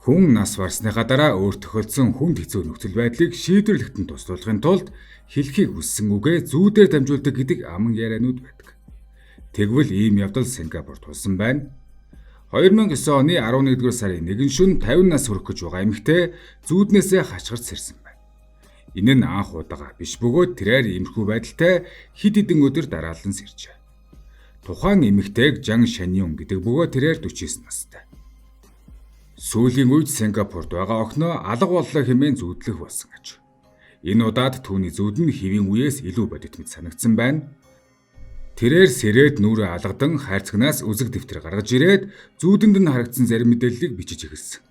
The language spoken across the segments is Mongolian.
Хүн нас барсныхаа дараа өөр тохиолдсон хүнд хэцүү нөхцөл байдлыг шийдвэрлэхэд нь туслуулахын тулд хэлэхийг хүссэн үгээ зүүдээр дамжуулдаг гэдэг аман ярианууд байдаг. Тэгвэл ийм явдал Сингапурт болсон байна. 2009 оны 11-р сарын 1 шөнө 50 нас хүрэх гэж байгаа эмэгтэй зүүднээсээ хашгирч сэрсэн байна. Энэ нь анх удаага биш бөгөөд тэрээр иймэрхүү байдалтай хэд хэдэн өдөр дараалан сэржээ. Тухайн эмэгтэйг Жан Шаньюн гэдэг бөгөөд тэрээр 49 настай. Сүүлийн үед Сингапурт байгаа охиноо алга боллоо хэмээн зүүдлэх болсон аж. Энэ удаад түүний зүүд нь хэвийн үеэс илүү бодит мэт санагдсан байна. Тэрээр сэрээд нүүрээ алгадан хайрцагнаас үзэг дэвтэр гаргаж ирээд зүүдэнд нь харагдсан зарим мэдээллийг бичиж эхэлсэн.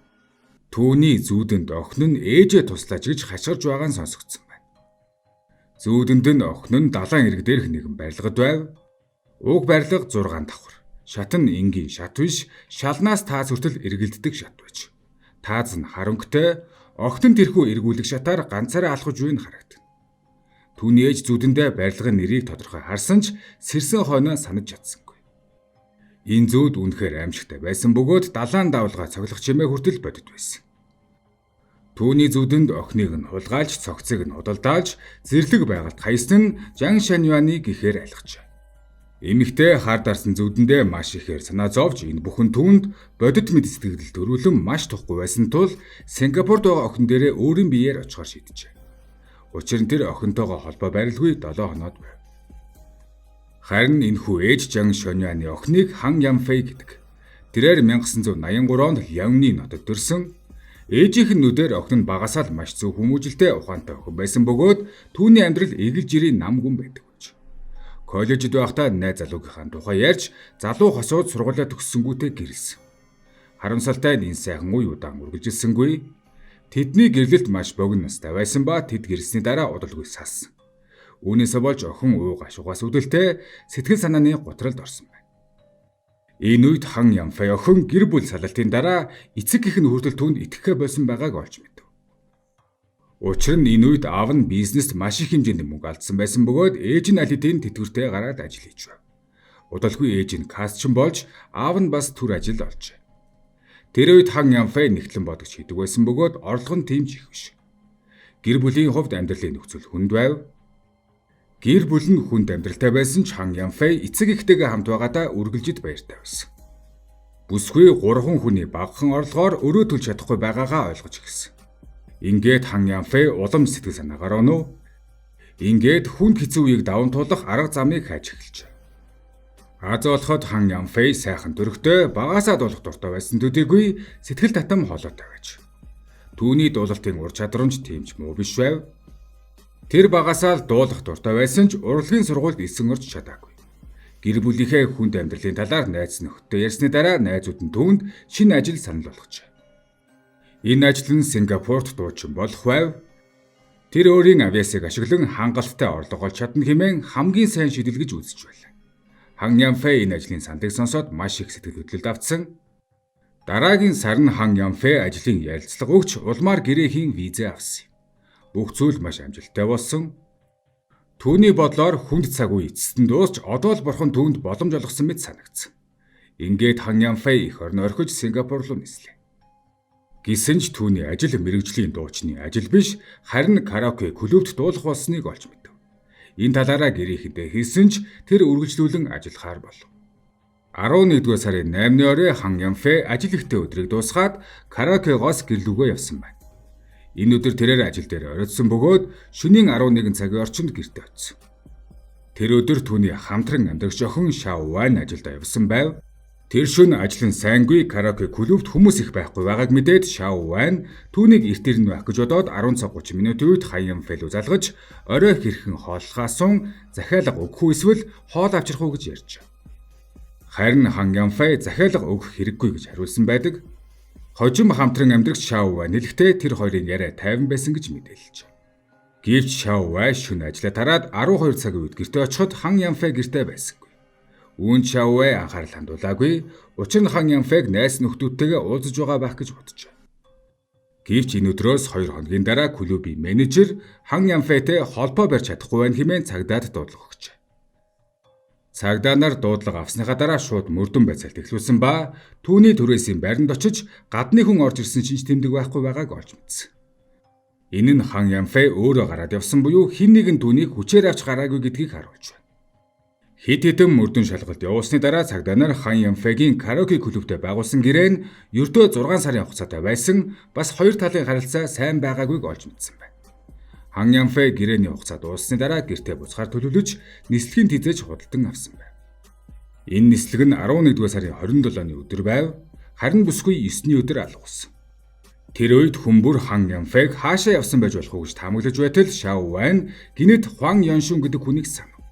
Түүний зүүдэнд охин нь ээжээ туслаач гэж хашгирж байгаа нь сонсогдсон байна. Зүүдэнд нь охин нь далайн эрэг дээрх нэгэн барилгад байв. Уг барилга 6 давхар. Шат нь энгийн шат биш, шалнаас таас хүртэл эргэлддэг шат байж. Тааз нь харанхуйтай, охин нь тэрхүү эргүүлэг шатаар ганцаараа алхаж буй нь харагдана. Түүний ээж зүүдэндээ барилгын нэрийг тодорхой харсан ч сэрсэн хойноо санаж чадсангүй. Энэ зүүд үнэхээр аимшигтай байсан бөгөөд далайн давалгаа цоглох чимээ хүртэл бодит байсан. Түүний зүүдэнд охиныг нь хулгайлж, цогцыг нь худалдаалж, зэрлэг байгальд хаясан нь Жан Шаньюаны гэхээр алгажээ. Эмэгтэй хар дарсан зүүдэндээ маш ихээр санаа зовж, энэ бүхэн түүнд бодит мэт сэтгэгдэл төрүүлэн маш тухгүй байсан тул Сингапурт байгаа охин дээрээ өөрийн биеэр очихоор шийджээ. Учир нь тэр охинтойгоо холбоо барилгүй 7 хоноод байв. Харин энэхүү ээж Жан Шоньяны охиныг Хан Янфэй гэдэг. Тэрээр 1983 онд Лявны нотод төрсөн. Ээжийнх нь нүдээр охин нь багасаа л маш зөв хүмүүжилтэй ухаантай охин байсан бөгөөд түүний амьдрал эгэл жирийн нам гүн байдаг байж. Коллежид байхдаа найз залуугийнхаа тухай ярьж залуу хосууд сургуулиа төгссөнгүүтээ гэрлэсэн. Харамсалтай нь энэ сайхан үе удаан үргэлжилсэнгүй. Тэдний гэрлэлт маш богино настай байсан ба тэд гэрлэсний дараа удалгүй салсан. Үүнээсээ болж охин ууг ашуугаас үүдэлтэй сэтгэл санааны гутралд орсон байна. Энэ үед Хан Янфай охин гэр бүл салалтын дараа эцэг гэх нь хүртэл түүнд итгэхээ болсон байгааг олж мэдэв. Учир нь энэ үед аав нь бизнест маш их хэмжээний мөнгө алдсан байсан бөгөөд ээж нь аль хэдийн тэтгэвртэй гараад ажил хийж байв. Удалгүй ээж нь кассчин болж аав нь бас төр ажил олжээ. Тэр үед Хан Янфай нягтлан бодогч хийдэг байсан бөгөөд орлого нь тийм ч их биш. Гэр бүлийн хувьд амьдралын нөхцөл хүнд байв. Гэр бүл нь хүнд амьдралтай байсан ч Хан Янфай эцэг эхтэйгээ хамт байгаадаа үргэлжид баяртай байсан. Бүсгүй 3 хүний багахан орлогоор өрөө төлж чадахгүй байгаагаа ойлгож эхэлсэн. Ингээд Хан Янфай улам сэтгэл санаагаар онов. Ингээд хүнд хэцүү үеийг даван туулах арга замыг хайж эхэлжээ. Аз олоход Хан Янфэй сайхан төрхтэй, багасаа дуулах дуртай байсан төдийгүй сэтгэл татам хоолойтой байж. Түүний дуулалтын ур чадвар нь ч тийм ч муу биш байв. Тэр багасаа л дуулах дуртай байсан ч урлагийн сургуульд элсэн орж чадаагүй. Гэр бүлийнхээ хүнд амьдралын талаар найз нөхдөд ярьсны дараа найзууд нь түүнд шинэ ажил санал болгожээ. Энэ ажил нь Сингапурт дуучин болох байв. Тэр өөрийн авьяасыг ашиглан хангалттай орлого олж чадна хэмээн хамгийн сайн шийдэл гэж үзэж байлаа. Хан Янфэй энэ ажлын саналыг сонсоод маш их сэтгэл хөдлөлд автсан. Дараагийн сар нь Хан Янфэй ажлын ярилцлага өгч улмаар гэрээхийн визээ авсан юм. Бүх зүйл маш амжилттай болсон. Түүний бодлоор хүнд цаг үе эцэст нь дуусч одоо л бурхан түүнд боломж олгосон мэт санагдсан. Ингээд Хан Янфэй эх орноо орхиж Сингапур руу нислээ. Гэсэн ч түүний ажил мэргэжлийн дуучны ажил биш, харин караоке клубт дуулах болсныг олж мэдэв. Энэ талаараа гэрээхэндээ хэлсэн ч тэр үргэлжлүүлэн ажиллахаар болов. 11-р сарын 8-ны орой Хан Янфэ ажил ихтэй өдрийг дуусгаад караокегоос гэр лүүгээ явсан байна. Энэ өдөр тэрээр ажил дээр оройтсон бөгөөд шөнийн 11 цагийн орчинд гэртээ очсон. Тэр өдөр түүний хамтран амьдрагч охин Шао Ван ажилдаа явсан байв. Тэр шөнө ажил нь сайнгүй, караоке клубт хүмүүс их байхгүй байгааг мэдээд Шао Ван түүнийг эрт ирнэ байх гэж бодоод 10 цаг 30 минутын үед Хан Янфэй рүү залгаж орой хэрхэн хооллохоос захиалга өгөх үү эсвэл хоол авчрах уу гэж ярьжээ. Харин Хан Янфэй захиалга өгөх хэрэггүй гэж хариулсан байдаг. Хожим хамтран амьдрагч Шао Ван хэлэхдээ тэр хоёрын яриа тайван байсан гэж мэдээлжээ. Гэвч Шао Вай шөнө ажлаа тараад 12 цагийн үед гэртээ очиход Хан Янфэй гэртээ байсангүй. Үүнд Шао Вай анхаарал хандуулаагүй. Учир нь Хан Янфэйг найз нөхдүүдтэйгээ уулзаж байгаа байх гэж боджээ. Гэвч энэ өдрөөс 2 хоногийн дараа клубын менежер Хан Янфэйтэй холбоо барьж чадахгүй байна хэмээн цагдаад дуудлага өгчээ. Цагдаа нар дуудлага авсныхаа дараа шууд мөрдөн байцаалт эхлүүлсэн ба түүний түрээсийн байранд очиж гадны хүн орж ирсэн шинж тэмдэг байхгүй байгааг олж мэдсэн. Энэ нь Хан Янфэй өөрөө гараад явсан буюу хэн нэгэн түүнийг хүчээр авч гараагүй гэдгийг харуулж байна. Хэд хэдэн мөрдөн шалгалт явуулсны дараа цагдаа нар Хан Янфэгийн караоке клубтэй байгуулсан гэрээ нь ердөө 6 сарын хугацаатай байсан бас хоёр талын харилцаа сайн байгаагүйг олж мэдсэн байна. Хан Янфэ гэрээний хугацаа дууссаны дараа гэртээ буцахаар төлөвлөж нислэгийн тэзэж худалдан авсан байна. Энэ нислэг нь 11-р сарын 27-ны өдөр байв. Харин бүсгүй 9-ний өдөр алга болсон. Тэр үед хүмүүр Хан Янфэг хаашаа явсан байж болох уу гэж таамаглаж байтал Шао Ван гинэт Хуан Яншун гэдэг хүнийг санав.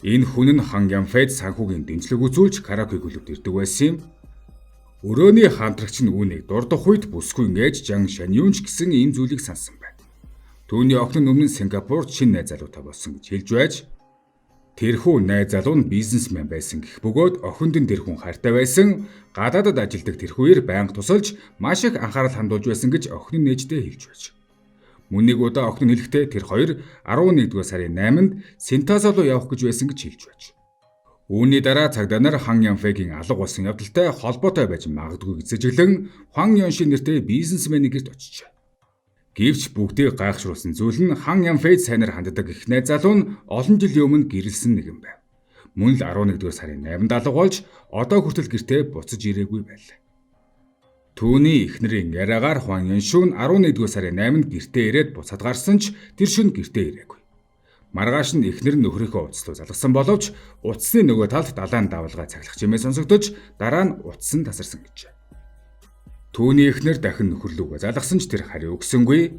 Энэ хүн нь Хан Янфэд санхүүгийн дэмжлэг үзүүлж караоке клубт ирдэг байсан юм. Өрөөний хамтрагч нь үүнийг дурдах үед бүсгүй ингэж Жан Шанюнч гэсэн ийм зүйлийг сансан байна. Түүний охин нь өмнө Сингапурт шинэ найз залуутай болсон гэж хэлж байж тэрхүү найз залуу нь бизнесмен байсан гэх бөгөөд охинд нь тэр хүн хайртай байсан, гадаадад ажилладаг тэрхүүээр байнга тусалж маш их анхаарал хандуулж байсан гэж охин нь нээждээ хэлж байж. Мөн нэг удаа охин нь хэлэхдээ тэр хоёр 11-р сарын 8-нд Сентосо руу явах гэж байсан гэж хэлж байж. Үүний дараа цагдаа нар Хан Янфэгийн алга болсон явдалтай холбоотой байж магадгүй гэж сэжиглэн Хуан Яншин нэртэй бизнесменийн гэрт очижээ. Гэвч бүгдийг гайхшруулсан зүйл нь Хан Янфэд сайнаар ханддаг их найз залуу нь олон жилийн өмнө гэрэлсэн нэгэн байв. Мөн л 11-р сарын 8-нд алга болж одоо хүртэл гэртээ буцаж ирээгүй байлаа. Түүний эхнэрийн яриагаар Хуан Яншүн 11-р сарын 8-нд гэртээ ирээд буцаад гарсан ч тэр шөнө гэртээ ирээгүй. Маргааш нь эхнэр нь нөхрийнхөө утас руу залгасан боловч утасны нөгөө талд далайн давалгаа цахилах чимээ сонсогдож дараа нь утас нь тасарсан гэжээ. Түүний эхнэр дахин нөхөрлүүгөө залгасан ч тэр хариу өгсөнгүй.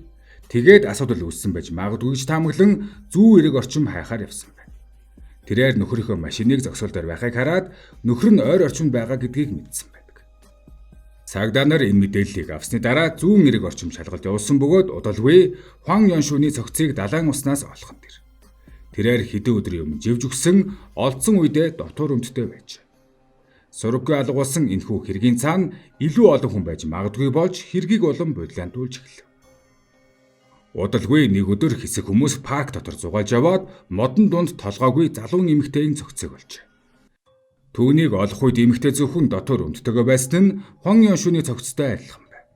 Тэгээд асуудал үүссэн байж магадгүй гэж таамаглан зүү эрэг орчим хайхаар явсан байна. Тэрээр нөхрийнхөө машиныг зогсоол дээр байхыг хараад нөхөр нь ойр орчимд байгаа гэдгийг мэдсэн байдаг. Цагдаа нар энэ мэдээллийг авсны дараа зүүн эрэг орчим шалгалт явуулсан бөгөөд удалгүй Хуан Яншүний цогцыг далайн уснаас олох нь тэр. Тэрээр хэдэн өдрийн өмнө живж өгсөн олдсон үедээ дотуур өмдтэй байж. Сураггүй алга болсон энэхүү хэргийн цаана илүү олон хүн байж магадгүй болж хэргийг улам бодлоонтуулж эхэлв. Удалгүй нэг өдөр хэсэг хүмүүс парк дотор зугаалж яваад модон дунд толгойгүй залуу эмэгтэйн цогцыг олжээ. Түүнийг олох үед эмэгтэй зөвхөн дотор өмдтэйгөө байсан нь Хуан Яншүний цогцтой адилхан байв.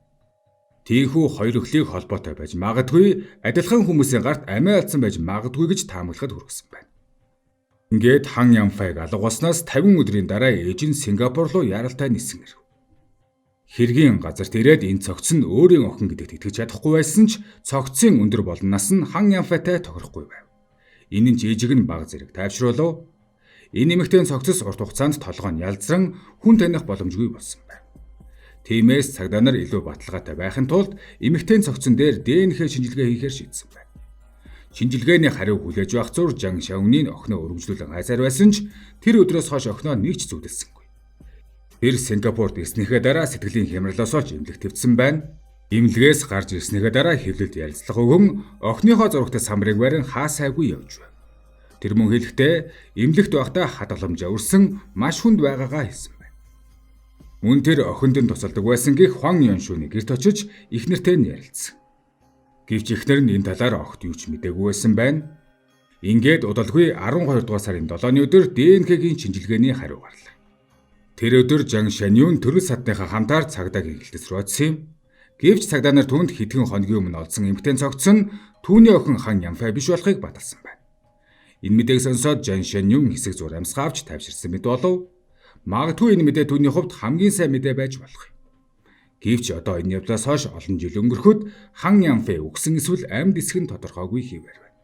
Тийхүү хоёр өхлийг холбоотой байж магадгүй адилхан хүмүүсийн гарт амиа алдсан байж магадгүй гэж таамаглахад хүргэсэн байна. Ингээд Хан Янфайг алга болсноос 50 өдрийн дараа ээж нь Сингапур руу яаралтай нисэн ирэв. Хэргийн газарт ирээд энэ цогц нь өөрийн охин гэдэгт итгэж чадахгүй байсан ч цогцын өндөр болон нас нь Хан Янфайтай тохирохгүй байв. Энэ нь ч ээжийг нь баг зэрэг тайвшруулав. Энэ эмэгтэйн цогцос урт хугацаанд толгой нь ялзран хүн таних боломжгүй болсон байв. Тиймээс цагдаа нар илүү баталгаатай байхын тулд эмэгтэйн цогцон дээр ДНХ шинжилгээ хийхээр шийдсэн байна. Шинжилгээний хариу хүлээж авах зур Жан Шавны охиноо өргөжлүүлэн хайсаар байсан ч тэр өдрөөс хойш охиноо нэг ч зүудэлсэнгүй. Тэр Сингапурт ирснийхээ дараа сэтгэлийн хямралаас олж эмнэлэг твцсэн байна. Эмнэлгээс гарч ирснийхээ дараа хэвлэлд ярилцлага өгөн охиныхоо зурагтай самрыг барин хаасайгүй явж байв. Тэр мөн хэлэхдээ эмнэлэгт байхдаа хадгаламжаа өрсөн маш хүнд байгаагаа хэлсэн байна. Мөн тэр охинд нь тусалдаг байсан гэх Хуан Яншүний гэрт очиж эхнэртэй нь ярилцсан. Гэвч эхнэр нь энэ талаар огт юу ч мдээгүй байсан байна. Ингээд удалгүй 12 дугаар сарын 7-ны өдөр ДНХ-гийн шинжилгээний хариу гарлаа. Тэр өдөр Жан Шанюн төрөл садныхаа хамтаар цагдаагийн хэлтэс рүү очсон юм. Гэвч цагдаа нар түүнд хэдхэн хоногийн өмнө олдсон эмэгтэйн цогц нь түүний охин Хан Янфай биш болохыг баталсан байна. Энэ мэдээг сонсоод Жан Шанюн хэсэг зур амьсгаа авч тайвширсан мэт болов. Магадгүй энэ мэдээ түүний хувьд хамгийн сайн мэдээ байж болох юм. Гэвч одоо энэ явдлаас хойш олон жил өнгөрөхөд Хан Янфэ үгсэн эсвэл амьд эсэх нь тодорхойгүй хэвээр байна.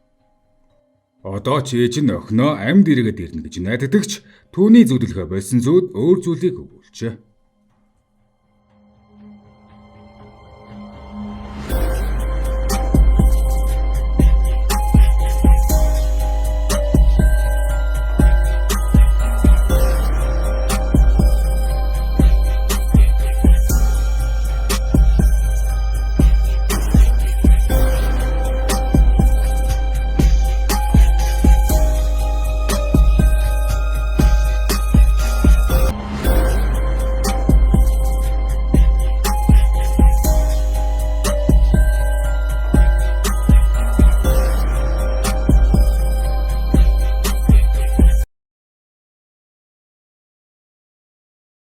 Одоо ч ээж нь охиноо амьд эргээд ирнэ гэж найддаг ч түүний зүудлэхээ болсон зүуд өөр зүйлийг өгүүлжээ.